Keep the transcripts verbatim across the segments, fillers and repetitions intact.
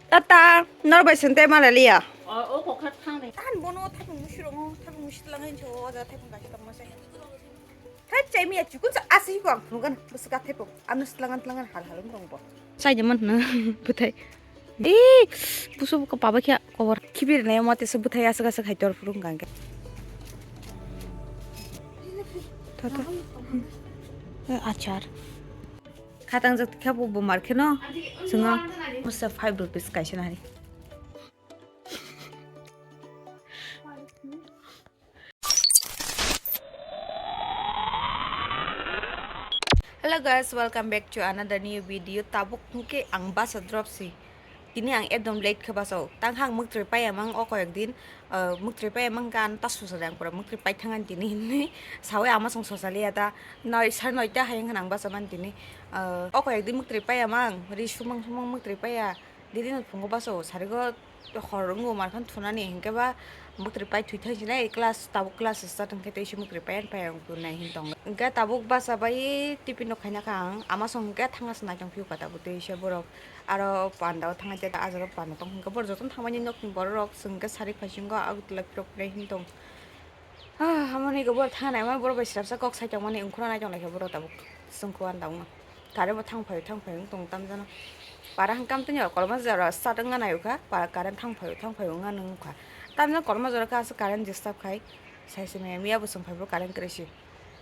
Tata, nor bai sente malaliya. Tan bono thapung musi rongo, thapung musi tlangai cho, oja thapung gachi tongma se. Thai chai miya chukun sa asi ko ang phungan, bwswk thapung. Amno tlangan tlangan hal hal wng tong bo. Chai jaman na, bwthai. Ee, busu buka paba kya kobor. Khibir ne mo tesa bwthai aswk aswk hai tor phurung kang khe. Tata. Eh, achar. Khatang jak khe bo bumar kheno. Chwngo musa five rupees kaisa nari. Hello guys, welcome back to another new video. Tabuk hwnkhe ang basa drop si. Tini ang ekdom late khe basao. Tang hang mwktwi paiya mang o koyek din, ah, mwktwi paiya mang khe ano ta sosa de ang pura mwktwi pai thang ani tini hinwi sawi ama song sosa liya ta. Noi, sar noita hai wngkha ang basa man tini. Ah, o koyek din mwktwi paiya mang, ri sumang sumang mwktwi paiya. Didi no phungo basao sarigo hor wngo markhan thunani hinkhe ba mwktwi pai thwi thang sinai class tabuk class start wngkhe tei se mwktwi pai ani pai ang nai hin tong. Hinkhe tabuk basa bai tiffin rok khaina kha ang ama song hinkhe thangna se naitong phiyokha tabuk tei se borok aro panda o thangnai tei ah jaga panda tong hinkhe borok jotono thangmani nokni borok rok chwng hinkhe sari phaisingo Agartala phirok phrai hin tong. Ah, hamoni go borok thangna naima borok bai srapsa kok sai tongmani ungkhorna nai tong lai khe borok tabuk chwng kho ang tabuk no. Current bo thang phaio, thang phaio wng tong tamjano. Para hwnkhe amtwino kolma jora start wngna naio kha, para current thang phaio, thang phaio wngna nung kha. Tamjano kolma jora khe aswk current disturb khai, sai se maya miya bo chwng phai bo current kwrwi se.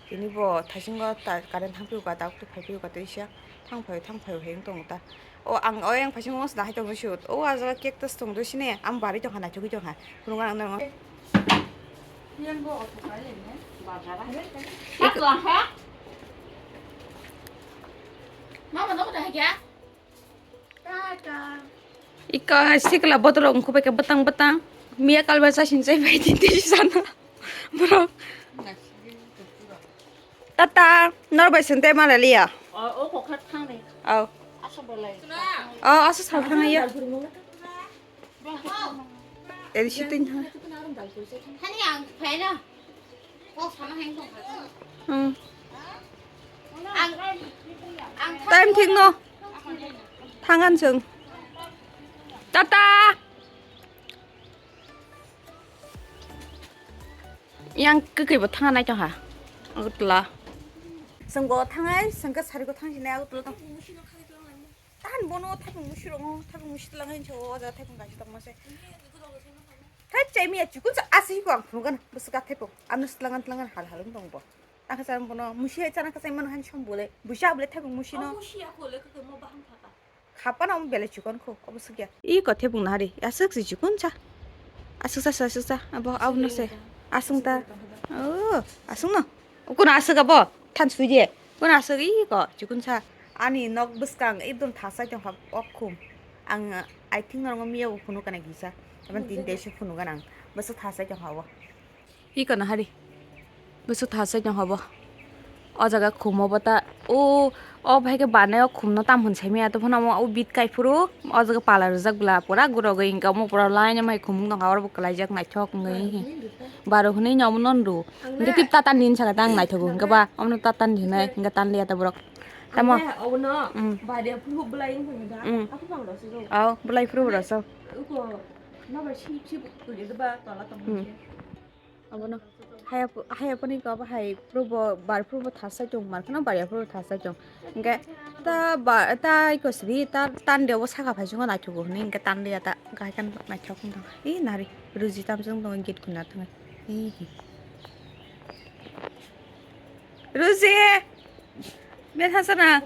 Tini bo thaisingo ta current thang phio kha, tabuk phai phio kha tei se thang phaio, thang phaio hai wng tongo ta. O ang o yang phaising mos dahai tongo shoot. O ah jaga cactus tong do sini, ang bari tongkha, naithogwi tongkha. Phunukgo ang nang. Mama, no kota hai kya? Ika sikla botol ungkhu bai khe bwtang bwtang. Miya kalba sa sin sai bai di di sana. Bro. Tata, nor bai sente malaliya. O, o kokhat thang ni. Au. Asa bolai. Au, asa sal thang ya. Eri sitin ha. Hani ang phaina. Kok sama heng tong. Hmm. Ang, ang time thik no. Thangan sung. Tata. Yang kwkwi bo thangna nai tongkha. Agartala. Chwng bo thangnai, chwng khe sari bo thang sinai Agartala tong. Tahan bono thapung musi rongo, thapung musi tlangai cho, o jaga thapung gachi tongma se. Thai chai miya chukun sa asi ko ang phunukgana, bwswk thapung. Amno tlangan tlangan hal hal wng tong bo. Takha chana bono musi hai chana kachai mano han som bole. Busa bole thapung musi no. Musi ya ko le ko mo baham thaka. Khapana omo belai chikon kho, obo swkya. I kothe bung nahari, aswk si chikon cha. Aswk cha, aswk cha, abo, abo no se. Aswng ta. Oh, aswng no. Kono aswk abo? Than sui de. Kono aswk i ko, chikon cha. Ani nok bwskang ekdom thasai tongkha, ok khum. Ang, I think norok miya bo phunuk kana kisa. Abo tin te se phunuk kana. Bwswk thasai tongkha obo. Iko nahari. Bwswk thasai tong habo. O jaga khumo bo ta. O, o bahai khe banai o khumno tam hwn saimaya. Tei phano omo o bit kai phuru. O jaga pala rijak bwla. Pura gurogwi hinkhe omo pura line mai khumung tongkha. Oro bo kwlaijak naithok wngwi. Baro hwnwi no omo non ru. Hinkhe tip tata nin saka ta ang naithogo. Hinkhe ba omono tata ni hinwi. Hinkhe tan liya ta borok. Tamo. Obono. Mm. Bari phuru bwlai wngkha da. Mm. Aphuru bang rw se. Oh, bwlai phuru rw se. Uko. Nobar si si kuli ba tola tong. Mm. Abono haya, haya pani ko abo hai prubo bar prubo thasai tong mar kheno bar ya prubo thasai tong. Hinkhe ta ba, ta iko sidi ta tande obo saka phai chungo naithogo hwnwi hinkhe tande ya ta gai kan naithok wng tong. Ee nari Ruji tamjong tongo gate khuna thangwi. Ee. Ruji! Betha sana.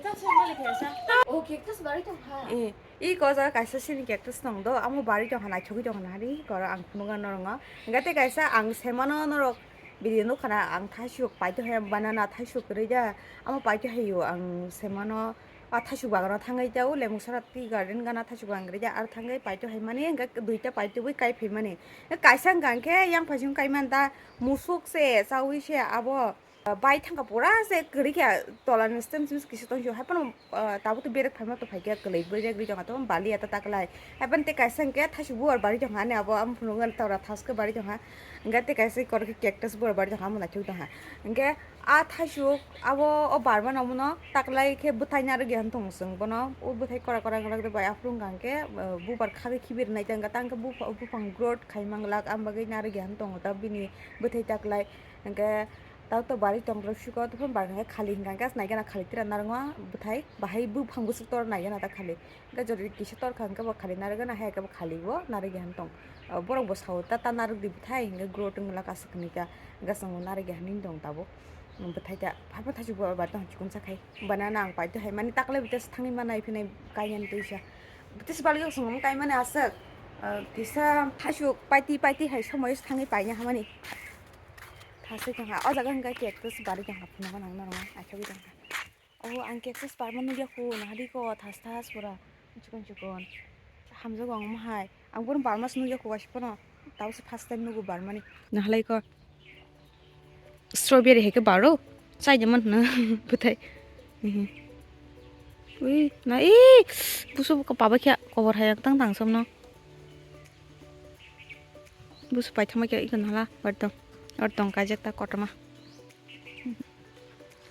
Oh, cactus bari tong ha. Ee. Iko jaga kaisa sini cactus tong do, amo bari tongkha, naithogwi tongkha nahari, iko aro ang phunukgana norokno. Hinkhe tei kaisa ang semano norok video nukha na, ang thaisuk paito hai banana thaisuk kwrwi da, amo paito haio ang semano, a thaisuk bagano thangwi tei o Lemuksara tea garden gana thaisuk bagan kwrwi da, aro thangwi paito haimani hinkhe duita paito bai kai phaimani. Kaisa wngkha hinkhe yang phaising kaiman da musuk se chaui se abo. Bai thangkha pura se kwrwi khe tola ni stem stem kisa tong sio hai phano, ah, tabuk tei berek phaima tong phai khe kwlwi berek ri tongkha tong bali ya ta ta kwlai hai phano tei kaisa hinkhe thaisuk bubar bari tongkha ani abo ang phunukgwi tora thaske bari tongkha hinkhe tei kaisa korokhe cactus bubar bari tongkha amo naithok tongkha hinkhe A thaisuk abo o barma no muno taklai khe bwthai narwk ya tong chwng bono, o bwthai kora kora wngkha khe bai aphuru wngkha khe, eh, bubar khagwi khibir nai tang khe, tang khe bupha-, buphang growth khai manglak, am bagwi narwk ya tongo ta bini bwthai taklai. Hwnkhe ta to bari tong rw siko, to phano barma khe khali hwnkha khe naikhe na khali tira narwkma bwthai bahai buphang bwswk tor naikhe na ta khali. Hwnkhe jodi kisa torkha hwnkhe bo khali narwkgana, hai khe bo khali bo narwkya hwn tong. O borok bo sao ta, ta narwkdi bwthai, hwnkhe growth wngla aswk hwnwi kha, hwnkhe chwng bo narwkya hwnwi tong tabuk. Bwthai ta phapha thaisuk bo bai tong chikon sa khai. Banana ang paito hai mani taklai bwtesa thangwi ma nai phinai kainani twisa. Bwtesa balwi chwng bo kaimani aswk. Ah, kisa thaisuk paiti paiti hai somoyo thangwi paina hamani. Thaswi tongkha. O jaga hwnkhe cactus bari tongkha, phunukgo nang norok naithogwi tongkha. Oh, ang cactus barma nukya kho, nahari ko, thas thas pura, chikon chikon. Hamjago ang omo hai. Ang bono barma se nukya kho, waisa phano. Tabo se first time nugo barmani. Nahalai ko. Strawberry hai khe baro. Chai de man hwno. Bwthai. Ui, na, ee, busu ko paba khe kobor hai tang tang somno. Busu paithakma khe iko nala, bar tong. Bar tong kaijak ta kotorma.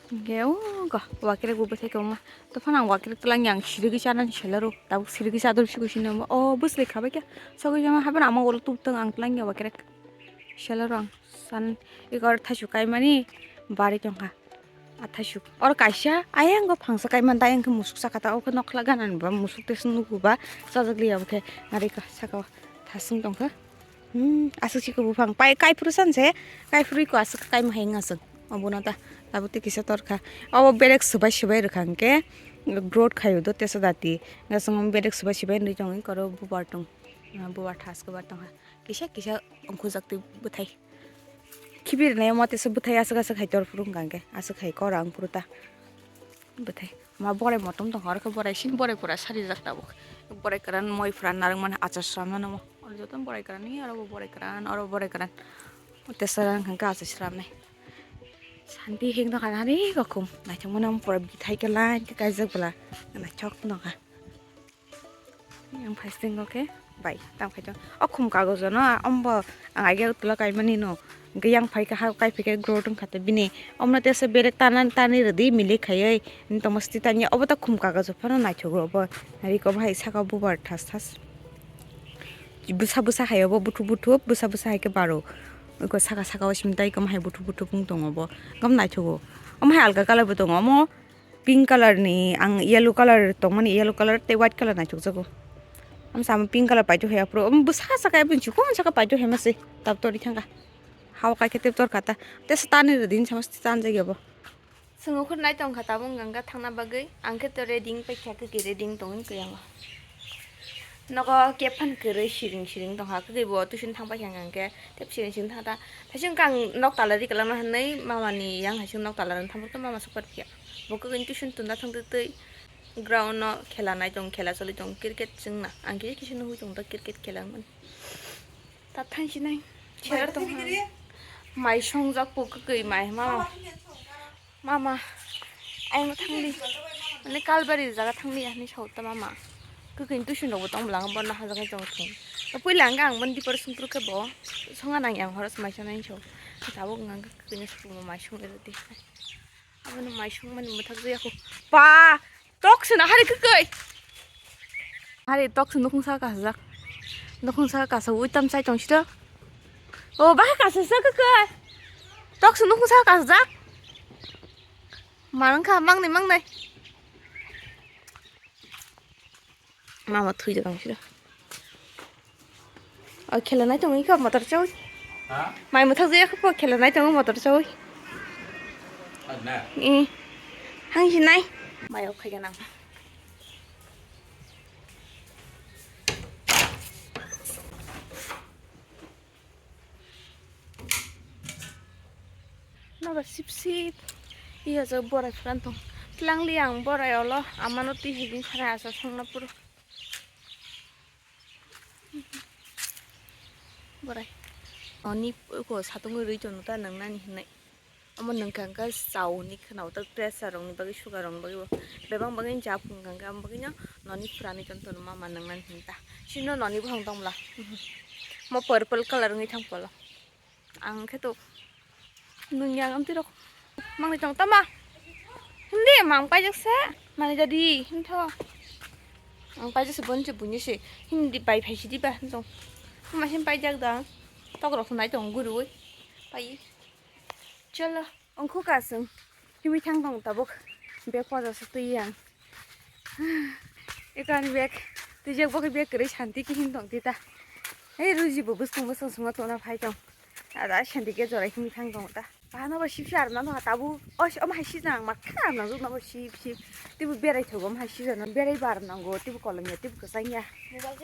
Hingke o ga wakerek bo bwthai kwbangma. To phano ang wakerek twlang yang sirigwi chanani selero. Tabuk sirigwi chador siko sino. O bwsle khabai khe. Sogwi jama haban ama ulo tubtwng ang twlang ya wakerek. Selero ang san ikor thaisuk kaimani bari tongkha. A thaisuk. Oro kaisa ayang go phangsa kaimani ayang khe musuk saka ta o khe nokla ganani ba musuk tesa nugo ba chajak liya bo khe nari ka saka o thasung tongkha. Hmm, aswk si khe buphang pai, kaiphuru san se, kaiphuru iko aswk kaima hai wngya chwng. Obono ta, tabuk tei kisa torkha. Obo berek swbai swbai rwkha hwnkhe growth khaio do tesa dati. Hwnkhe chwng omo berek swbai swbai wngwi tongwi koro bubar tong, ah, bubar thas kwbar tongkha. Kisa kisa ongkhorjak twi bwthai. Khibi rwnai omo tesa bwthai aswk aswk hai torphuru wngkha hwnkhe, aswk hai kora wngphuru ta. Bwthai. Ma borai motom tongkha, oro khe borai sini borai pura sarijak tabuk. Borai kwran moi pura narwkmani achar swnamnani omo. Oro jotono borai kwran ni, oro bo borai kwran, oro bo borai kwran. Tesa wngkha khe achar swnamnai. Santi heng tongkha nani kokhum. Naithokmani omo pura bwthai khe line khe kaijak bwla. Naithok tongkha. Yang phai stingo khe bai tang phai tong. O khum kagojo no, ombo ang agia utula kaimani no. Hwnkhe yang phai khe ha kai phai khe growth wngkha te bini. Omno tesa berek tanani tani rwdi milik khaiwi. Tongma siti tanya obo ta khum kagojo phano naithogo obo. Riko bahai saka bubar thas thas. Bwsa bwsa hai obo buthup buthup, bwsa bwsa hai khe baro. Iko saka saka o simi tai iko bahai buthup buthup wng tongo bo. Gom naithogo. Omo hai alga colour bo tongo. Omo pink colour ni, ang yellow colour tongmani, yellow colour tei white colour naithokjago. Ang samo pink colour paithak hai aphuru, um, bwsa saka, bini chikon saka paithak hai mase, tab tori thangkha. Hao kai khe tei tor kha ta, tei sitani rwdi, ang samo sitani jagao. Chwng ukhur nai tongkha tabuk wngkha thangna bagwi, ang khe to ready wng paikha, kwkwi ready wng tongwi kwyango. Nogo khe phan kwrwi siring siring tongkha, kwkwi bo tuition thang paikha hwnkhe tei siring siring thangkha ta. Thaising khe ang nok tala ri kwlangma hwnwi mamani yang hai se nok tala rwna thangphuru khe mama sokpar phiya. Bo kwkwi tuition tunda thangtwi twi ground no khela nai tong, khela choli tong, cricket chwngna. Ang khe kisa nugwi tong ta cricket khela wngmani. Ta thang sinai. Sera tong ha. Mai songjak bo kwkwi mai mama. Mama, ayang thangli. Mane Kalbari jaga thangli ani sao ta mama. Kwkwi tuition rok bo tong bwla ang bono hajagwi tong thung. Puila ang ang mon dipor sungkru khe bo. Songa nang yang horas mai sonai so. Tabuk ang kwkwi no sukuma mai sung rwdi. Abono mai sung mani mwthak jaya kho. Pa, tok sina hari kwkwi. Hari tok sina nukhung saka kasajak. Nukhung saka kasa uitam sai tong sito. O, bahai kasa sa kwkwi. Tok sina nukhung saka kasajak. Manang kha, mangnai, mangnai. Mama thui jagong sida. O khela nai tongwi kha motor chawi. Ha? Mai mwthak jaya kha po khela nai tongwi motor chawi. Adna. I. Hang si nai. Mai o khaiga nang. Nogo sip sip. Iya jo borai phuran tong. Tlangli ang borai olo amano twi higin khana asa songna puro. Borai. Oni ko satungwi rwi tono ta nang nani hinai. Omo nang kang ka chao ni khana ta pressure rong ni bagwi sugar rong ni bagwi bo. Bebang bagwi ja phung kang ka am bagwi no noni phuran ni ton ton mama nang nani hinta. Sino noni bohong tong bla. Mo purple color ngi thang polo. Ang khe to nung yang amtwi rok. Mangni tong tama. Hindi mang paijak se. Mani jadi hintho. Ang paijak se bonche bunyi se. Hindi pai phai sidi ba hintong. Masin paijak da. Tok rok nai tong gurui. Pai. Chalo. Ongkhu kasung. Himi thang tong tabuk. Bek paja se tui yang. Ikan bek. Tijak bokhe bek kwrwi santi kihin tong tita. Ei ruji bo bwswng bwswng swngo tongna phai tong. Ada santi ke jorai himi thang tong ta. Bahano bo sip sar na no tabu. Os om hai si nang mak kha nang jok na bo sip sip. Tibu berai thogo om hai si jana berai bar nango tibu kolong ya tibu kwsang ya.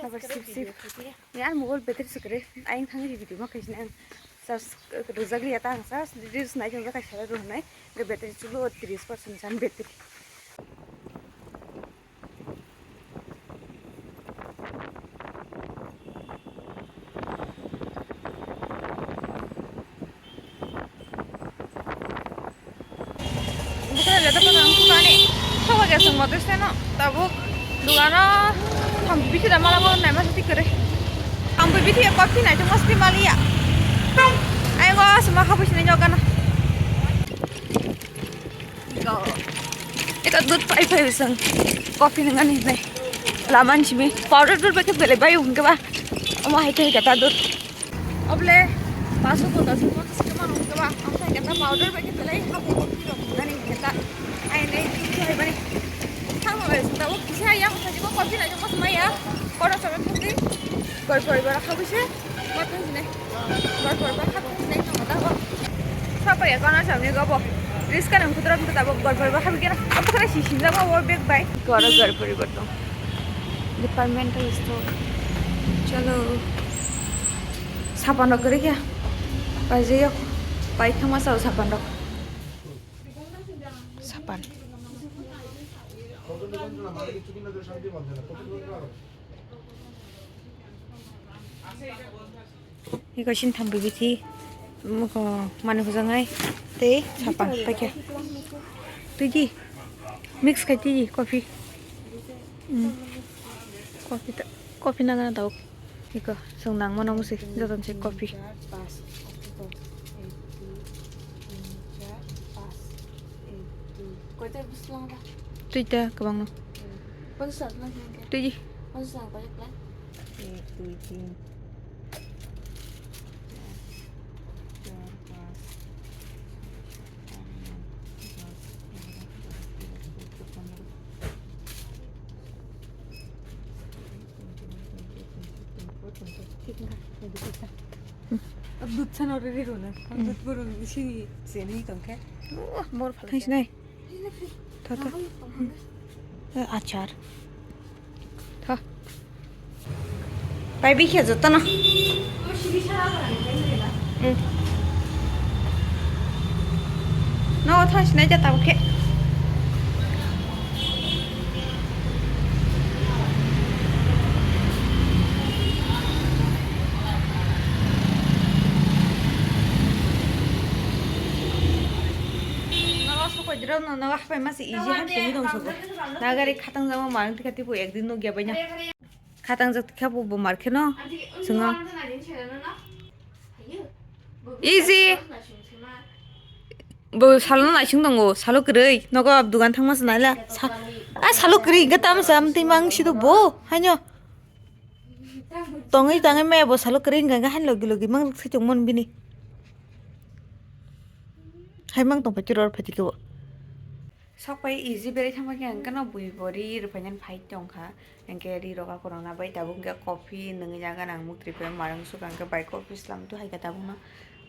Na bo sip sip. Ni ar mobile battery sikre. Aing thang ri video ma kaisna ang. Charge rwjak liya ta ang charge reels nai tong jak kaisa rw hwnwi. Battery chulo tris percent chan battery. Bwkhwnai le dophano ang thani. Soba gas wng motwi seno tabuk dogano thambi bithi da mala bo naima sati kwrwi. Ang bo bithi coffee nai tongma sati maliya. Ayego aswma khabui sinai nokgana. Eka dud pai phai bisang coffee nangani hinai. Laman simi powder dud bai khe belai bai hwnkhe ba. Omo hai khe ta dud. Oble paso ko dos ko kama hwnkhe ba. Ang thai kata powder bai khe belai habo coffee rok nangani hwnkhe ta. Ai nei tin hai bani. Thang bai sung ta o kisa yang sa jibo coffee na jong mas maya. Koro choro thundi. Goi poribar khabui se. Gor poribar khabui se. Sapai ya kono samni gobo. Riska nang putra putra tabo gor poribar khabui kena. Apa kena si sinja ma wo bag bai. Goro gor poribar to. Departmental store. Chalo. Sapan rok gori kya. Pai je yok. Pai khama sao sapan rok. Sapan. Iko sintham bibithi, muko mani hujangai, tei sapan paikha. Twi di, mix khai twi di, coffee. Hmm. Coffee ta, coffee nangna daw. Iko, chwng nangmano musi, jotono se coffee. Twi ta kwbangno. Twi di. এক, দুই, তিন, চার, পাঁচ, ছয়, সাত, আট, নয়, দশ, এগারো, বারো, তেরো, চৌদ্দ, পনেরো। Dud sana already rona. Dud borok sini sini tongkhe. Mor phalai. Thanks nai. Tha, tha. Eh, achar. Tha. Pai bikhe jotono. Hmm. No, tha sinai jata bokhe. Nogo sokoidirok no nogo hapai masa easy han tongwi tong sobo. Nagari khatang jama marang tikha tipo ekdin nukya baina. Khatang jak tikha bo bo mar kheno swngo. Easy. Bo salo naising tongo, salo kwrwi. Nogo dugan thangma se naila. Sa-, a salo kwrwi hwnkhe tamo sa amtwi mang sido bo haino. Tongwi tangwi maya bo salo kwrwi hwnkha hwnkhe haino logi logi mang thwi tongmani bini. Hai mang tongpai tiro oro phaikhe bo. Sok pai easy berai thangma khe ang kheno bui bo ri rwphainani phai tongkha. Hwnkhe ri rok akorokna bai tabuk hwnkhe coffee nungwi jaga nang muktrwi phaio marang sukha hwnkhe bai coffee slam tu hai khe tabukno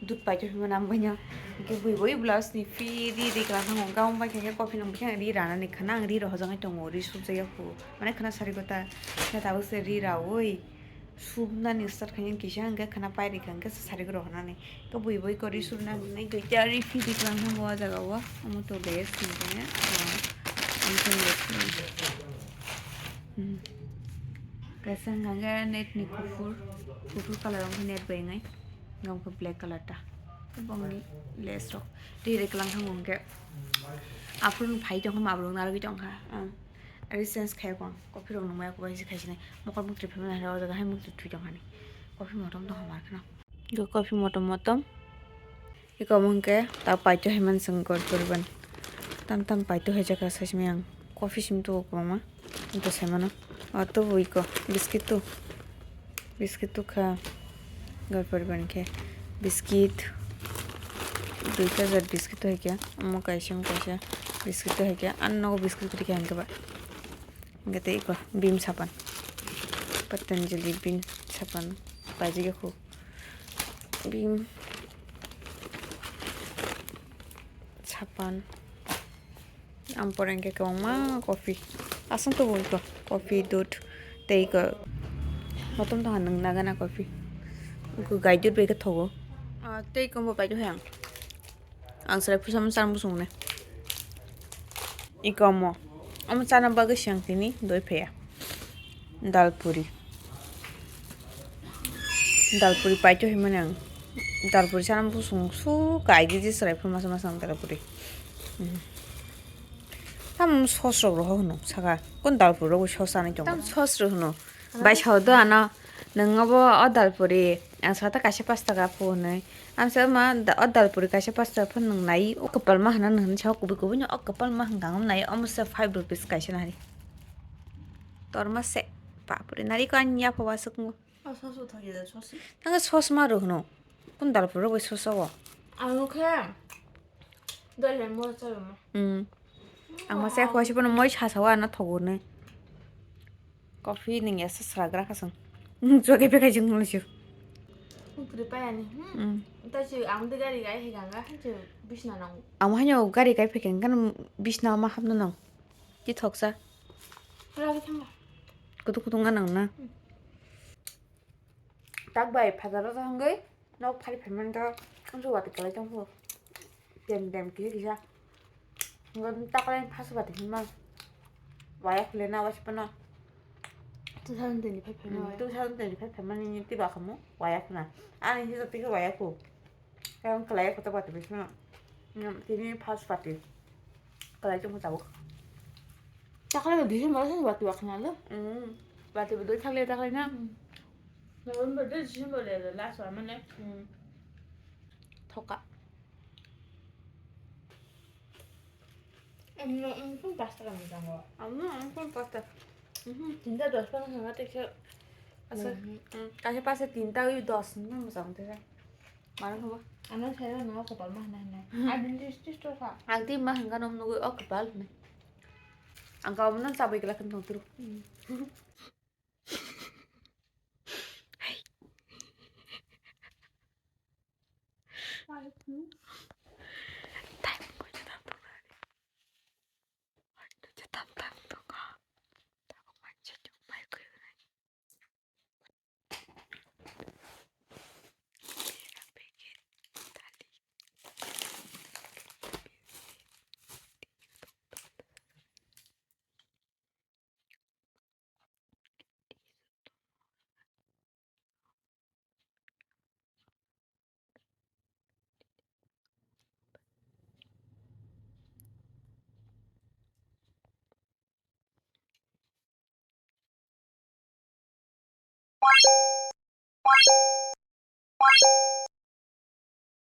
dud pai tongphima nang baino. Hwnkhe bui bo i blouse ni phi ri ri kwlangkha hwnkhe ang bai khe coffee nung bikhe ang ri ranani khana ang ri rok hojagwi tongo ri subjak ya phu mane khana sari kota khe tabuk se ri raui. Subnani start khaina kisa hwnkhe khana pairikha hwnkhe sari rok hwnani. Khe bui bui kori subna hinwi duita ri phi ri kwlangkha o jaga o. Omo to best hwnkhe, ah, omo to best. Hmm. Kaisa hwnkhe net ni kuphur, kuphur colour hwnkhe net bai wngnai. Hwnkhe black colour ta. Bongni lace rok. Twi ri kwlangkha hwnkhe. Aphuru phai tongkha mabrung narwgwi tongkha. Ah. Ari change khaiyakho ang, coffee rok nungmaya khe bai se khaisinai. Mokol muktwi phaimani hai o jaga hai muktwi thwi tongkhani. Coffee motom tongkha mar kheno. Coffee motom motom. Iko mungke ta paito haiman seng gor poriban. Tam tam paito hai jaka sai simi ang. Coffee sim tu kwbangma. Ito sai mano. O to bo iko biscuit tu. Biscuit tu kha gor poriban khe. Biscuit. Duita jat biscuit tu hai khe. Omo kaisa omo kaisa biscuit tu hai khe. An nogo biscuit kri khe ang khe ba. Hingke tei iko bim sapan. Patanjali bim sapan. Paijak ya khu. Bim sapan. Ampore hingke kwbangma coffee. Aswng tubu iko coffee, dudh, tei iko. Motom tongha nwng nagana coffee. Iko gai dudh bai khe thogo. Ah, tei iko bo paito hai ang. Ang chwrai phusamo chang bwswng ne. Iko omo. Omo chana bagwi se ang tini doi phaiya. Dal puri. Dal puri paito hinmani ang. Dal puri chana bwswng su kaigwi je chwrai phuru masa masa ang dal puri. Hmm. Tam sos rok roho hwno saka. Kon dal puri rok sos chanai tongo. Tam sos rok hwno. Bai sao do ano. Nwng obo o dal puri, ang sata kaisa pash taka phu hwnwi. Ang sa ma da-, o dal puri kaisa pash taka phu nwng nai, o kwpal ma hwnna nwng hwnwi sao kubui kubui no o kwpal ma hwnka ang nai, omo se five rupees kaisa nari. Torma se, bapre, nari ko ani yapha wasuk mo. O sos uthok ya, sos. Nang sos ma rw hwno. Kun dal puri rw sos o. Ang khe dal le mo sa mo. Hmm. Ang ma se khwa si pono moi sa sa wa na thogo ne. Coffee nwng ya sasra gra khasang. Joge bekai jeng mulu sio. Puri payani. Hmm. Hmm. Ta si ang de gari gai he ganga, han si bisna nang. Ang hanya gari gai peken kan bisna ma hapna nang. Ti thoksa. Lagi thangla. Kutu kutu nga nang na. Hmm. Tak bai phajaro thangoi. Nok phari phaimani ta, amsa wati kwlai tong pho. Dem dem kisa kisa. Ngo taklai phas wati hima. Waya khule na wasi pano. Two thousand twenty-five phaimani. Hmm, waya. Two thousand twenty-five phaimani ni tiba khamu waya khuna. Ani hisa tiki waya khu. Kaya kwlai khu ta wati bisma. Hmm, tini phas wati. Kwlai tong pho tabuk. Taklai December sa wati wakhna lo. Hmm. Wati bo doi thaklai taklai na. Hmm. November de December de last one mane. Hmm. Thoka. Amno, amno pun pasta kami tango. Amno, amno pun pasta. Mhm. Tinta dos pan hanga tekse. Asa, mhm. Hmm, kaisa pasta tinta ui dos ni mo jang tekse. Marang haba. Ano saya no kopal mah nai nai. Mhm. Adin tis tis to sa. Agdi ma hanga nom nugui o kopal ne. Ang kau mano sabai kela kan tong turu. Hmm.